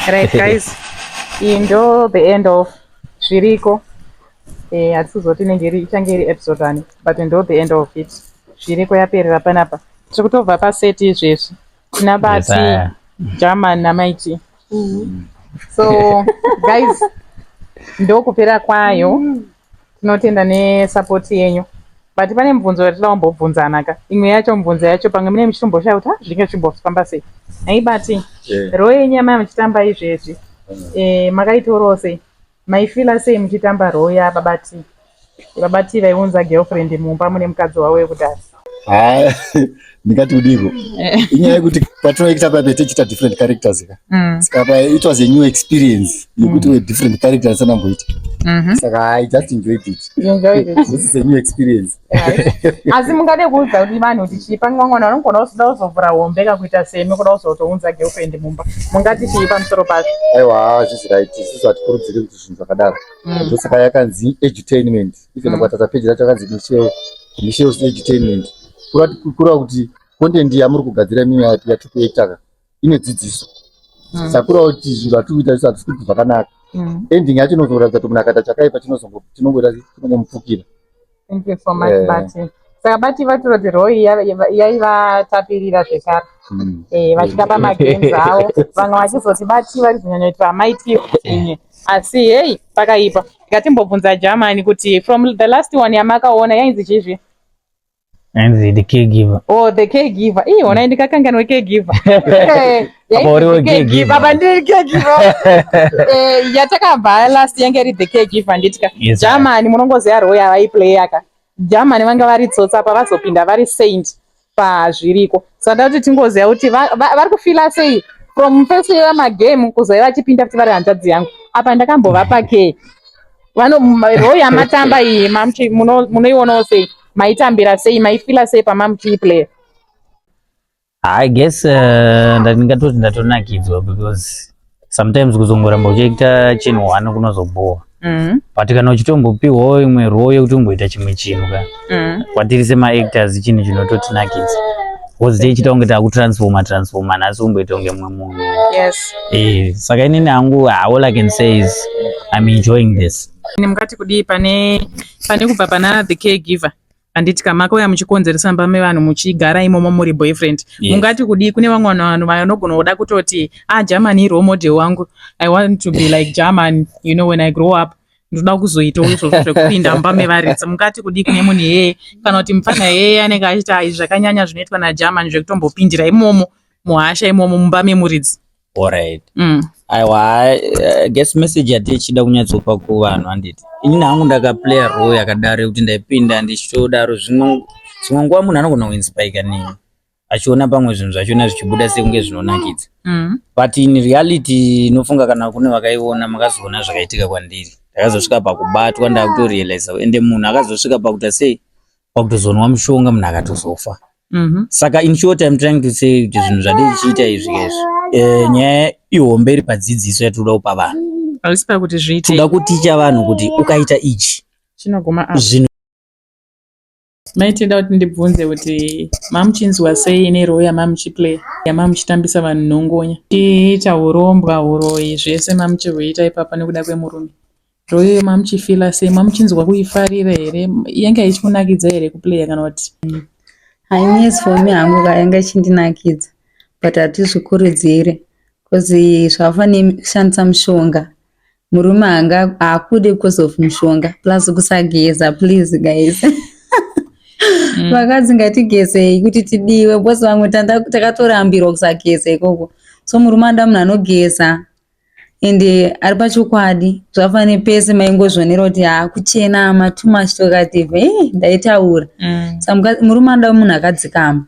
Right guys, iyi ndo the end of Zviriko. Hatisi kuzoti inenge iri, ichange iri episode ani, but ndo the end of it. Zviriko yaperera panapa. Tiri kutobva paset izvezvi. Tina Bati, Yes, German naMaiti. So guys, ndokupera kwayo. Tinotenda nesupport yenyu. But pane mubvunzo yatinoda kumbobvunzana ka. Imwe yacho, mubvunzo yacho, pamwe mune muchitomboshaya kuti, "Ah, zvinge zvichimbofamba sei?" Naibati, role yenyama muchitamba izvezvi, makaitorawo sei? Maifeela sei muchitamba role yaBabati? Babati vaiunza girlfriend mumba mune mukadzi wavo wekudhara. Ha, ndingati kudiko, inyaya yekuti patinoita pape tichiita different characters ka. Saka pa it was a new experience yekuti we different characters anamboita. Saka I just enjoyed it. You enjoyed it. This is a new experience. Right. Asi mungade kuudza kuti vanhu kuti chii pamwe vamwe vanogona kuzoda kuzovhura hombe kakuita semi, kuda kuzotounza girlfriend mumba, mungati chii pamusoro pazvo? Aiwa, zvisi right. Isusu hatikurudziri kuti zvinhu zvakadaro. Ndosaka yakanzi edutainment. Even ukatata peji racho yakanzi Michelle's Edutainment, kureva kuti content yamuri kugadzira imimi yatiri kuacta ka ine dzidziso. Saka kureva kuti zvinhu zvatiri kuita isu hatisi kuti zvakanaka. Ending yacho inozoratidza kuti munhu akaita chakaipa, tinongoita, tinongomupfukira. Thank you so much. Bati, saka Bati vatura kuti role yaivatapirira zvekare. Vachitamba magames avo, vamwe vachizoti Bati vari kuzonyanyoitira maitiro inye, asi hei, pakaipa. Ngatimbobvunza Germany kuti from the last one yamakaona yainzi chizvi? Ainzi The Caregiver. Oh, The Caregiver. Ii, ona, ndikakanganwe Caregiver. Apa uriwe caregiver. Apa ndiri caregiver. Yatakabva last yange iri The Caregiver, nditika? Yes. Germany, munongoziva role yavaiplaya ka. Germany vanga vari tsotsi, apa vazopinda vari saint pazviriko. Saka nda kuti tingoziva kuti vari kufeela sei from first yemagame kuzouya vachipinda kuti vari hanzvadzi yangu. Apa ndakambovapa ke vano role yamatamba iyi, munoionawo sei? Maitambira sei? Maifeela sei pamamuchiiplaya? I guess ndingatoti ndatonakidzwa, because sometimes kuzongoramba uchiita chinhu one kunozobhowa. But kana uchitombopiwawo imwe role yekuti umboita chimwe chinhu ka, kwatiri semaactors chinhu chinototinakidza, because tichiita kunge takutransforma transforma, nhasi umboita kunge mumwe munhu. Saka inini hangu, all I can say is I'm enjoying this. Mungati kudii pane kubva pana The Caregiver, handiti kamakauya muchikonzeresa mba mevanhu, muchigara imomo muri boyfriend? Yes. Mungati kudii kune vamwe vanhu vanogona kuda kutoti, "Ah, Germany role model wangu, I want to be like German, when I grow up ndoda kuzoitawo izvozvo zvekupinda mumba mevaridzi"? Mungati kudii kune munhu iyeye, kana kuti mufana iyeye anenge achiti, "Ah, izvi zvakanyanya zvinoitwa naGerman, zvekutombopindira imomo muhasha imomo mumba memuridzi"? Alright. Aiwa, I guess message yatichida kunyatsopa kuvanhu, handiti, inini hangu ndakaplaya role yakadaro yekuti ndaipinda ndichitodaro. Zvimwe dzimwe nguva munhu anogona kuinspireka neni achiona pamwe zvinhu zvachona zvichibuda sekunge zvinonakidza, but in reality inofunga kana kune vakaiona, makazoona zvakaitika kwandiri. Ndakazosvika pakubatwa, ndakutorealiza, ende munhu akazosvika pakuita sei, pakutozonwa mushonga, munhu akatozofa. Saka in short, I'm trying to say kuti zvinhu zvatichiita izvi izvi, nyaya ihombe iri padzidziso yatinoda kupa vanhu. Haisi pakuti zviite. Toda kuticha vanhu kuti ukaita ichi, chinoguma apa. Zvinhu. Maitenda kuti ndibvunze kuti mamuchinzwa sei nerole yamamuchiplaya, yamamuchitambisa vanhu nhongonya, chiita urombwa, uroyi, zvese mamuchihuita ipapa nekuda kwemurume. Role iyoyo mamuchifeela sei? Mamuchinzwa kuifarira here? Yanga ichikunakidza here kuplaya, kana kuti? Hai, as for me hangu ka, yanga ichindinakidza, but hatizvikurudziri because zvakafanira kushandisa mushonga. Murume anga haakude because of mushonga, plus kusageza. Please guys, vakadzi ngatigezei kuti tidiwe, because vamwe takatorambirwa kusageza ikoko. So murume anoda munhu anogeza ende ari pachokwadi. Zvakafanira pese maingozvionera kuti ha, kuchena ma too much talkative, ndaitaura. Saka murume anoda munhu akadzikama.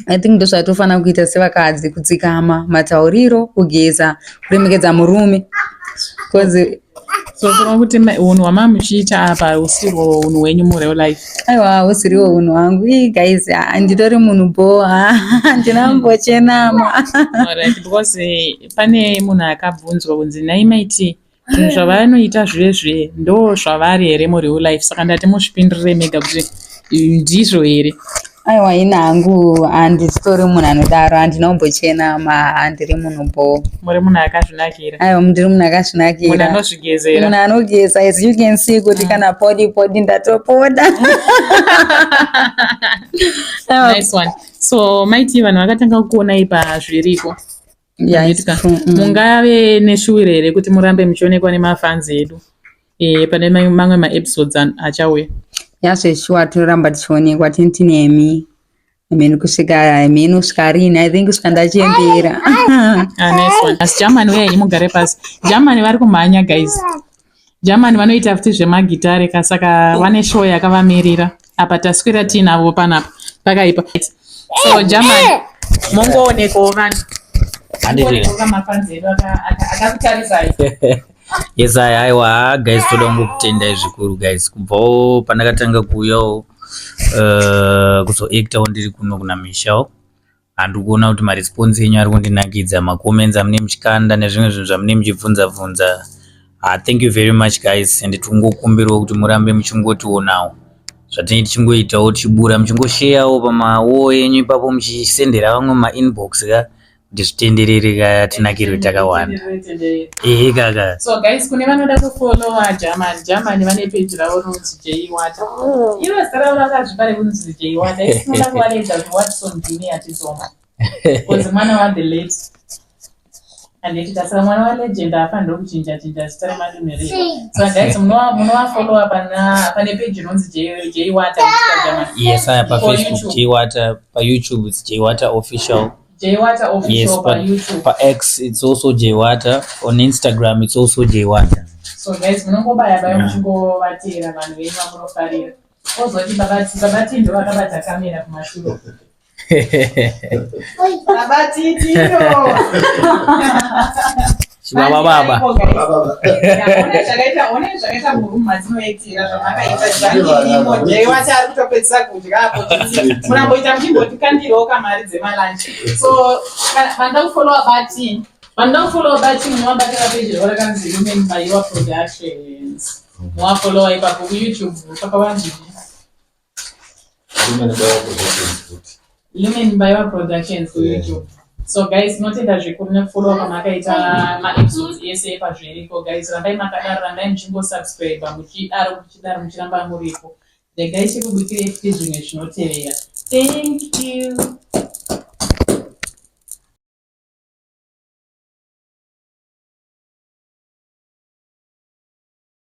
I think ndozvatofanira kuita sevakadzi, kudzikama, matauriro, kugeza, kuremekedza murume, because So kureva kuti unhu hwamamuchiita apa husirwo unhu hwenyu mureal life? Aiwa, husiriwo unhu hwangu. Ii guys, nditori munhu bo, handinambochenama. Alright, because pane munhu akabvunzwa kunzi, "Nhai Maiti, zvinhu zvavanoita zvezve ndo zvavari here mureal life?" Saka ndati muzvipindurire mega kuti ndizvo here. Aiwa, ini hangu handizitori munhu anodaro, handina kumbochenama, handiri munhu bo. Muri munhu akazvinakira. Aiwa, ndiri munhu munhu akazvinakira. Anozvigezera. Munhu anogeza, as you can see kuti kana podi podi ndatopoda. Aiwa. Nice one. So maiti vanhu vakatanga kukuonai pazviriko. Yeah, it's Handiti ka? true. Mungave neshuwiro here kuti murambe muchionekwa nemafans edu pane mamwe maepisodes achauya? Yazveshuwa, toramba tichionekwa, tini tinemi mheni kusvika mheni kusvika rini? I think kusvika ndachembera. Ah, nice one. Asi Germany, uyai mugare pasi. Germany vari kumhanya, guys. Germany vanoita futi zvemagitare ka, saka vane show yakavamirira. Apa taswera tiinavo panapa. Pakaipa. So Germany, mongoonekawo vanhu. Handiti. Mongoonekawo mafans edu akakutarisai. Yes, ai, aiwa guys, toda kungokutendai zvikuru, guys, kubvawo pandakatanga kuuyawo kuzoactawo ndiri kuno kuna Michelle. Handiri kuona kuti maresponse enyu ari kundinakidza, macomments amune muchikanda nezvimwe zvinhu zvamune muchibvunza bvunza. Thank you very much, guys, and tingokumbirawo kuti murambe muchingotionawo zvatinenge tichingoitawo, tichibura, muchingosharewo pamawall enyu ipapo, muchisendera vamwe mumainbox ka, kuti zvitenderere ka, tinakirwe takawanda. Tenderere. Ehe kaka. So guys, kune vanoda kufollowa Germany, Germany vane page ravo rinonzi J Water. Iro zita ravo rakazvipa rekunzi J Water. Isi tinoda kuvaredza kuti Watson Junior Tizoma. Because mwana wa the late. Handiti tasaka mwana wa legend haafaniri kuchinja chinja zita remadunhu rero. So guys, munovafollowa pane page inonzi J Water Germany. Yes, aya. For PaFacebook YouTube. J Water, paYouTube it's J Water Official. J Water Official pa YouTube. Pa-X it's also J Water, on Instagram it's also J Water. So guys, munongobaya baya muchingovatera vanhu venyu vamunofarira. Kozoti baba Tindo vakabata kamera kumashure. Baba Titiro. Chibaba baba. One zvakaita murumu matinoitira zvamakaita zvangirimo. Jaiwati ari kutopedzisa kudya apo. Muramboita muchimbotikandirawo kamari dzemalunch. So vanoda kufollowa bati, vanoda kufollowa bati, munovabatira peji ravo rakanzi Lumen Maiwa Productions. Muvafollowa ipapo kuYouTube pakawanzii? Lumen Maiwa Productions kuYouTube. So guys, tinotenda zvikuru nekufollowa kwamakaita maepisodes ese epazviriko. Guys, rambai makadaro, rambai muchingosubscribe, muchidaro, muchidaro, muchiramba muripo. Regai tikubikirei futi zvimwe zvinotevera. Thank you.